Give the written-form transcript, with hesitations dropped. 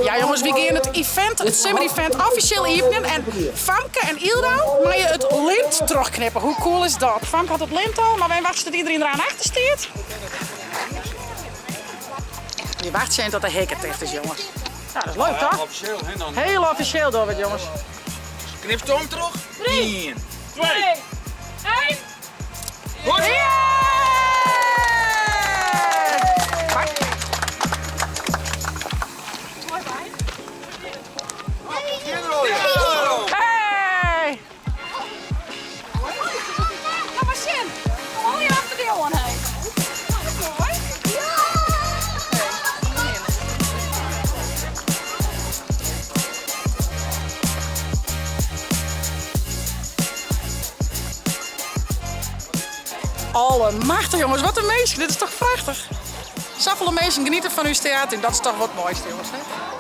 Ja jonges, wy gean it event, it simmer-event offisjeel iepenjen en Famke en Yldo meie it lint trochknippe. Hoe cool is dat? Famke hat it lint al, mar wy wachtsje tot iedereen der aan achter stiet. Wy wachtsje even tot de hikke ticht is jonges. Ja, dat is leuk toch? Offisjeel, hè dan. Heel offisjeel dogge we it jonges. Knipst om troch? 3, 1, 2, 1. Yeah! Pak. Hey! Kom mar sjen. Kom allegear achter dy oan, hé. Moai. Allemachtich jongens, wat in minsken, dit is toch prachtich. Safolle minsken genieten fan ús teater, dat is toch wat it moaiste jongens, hè?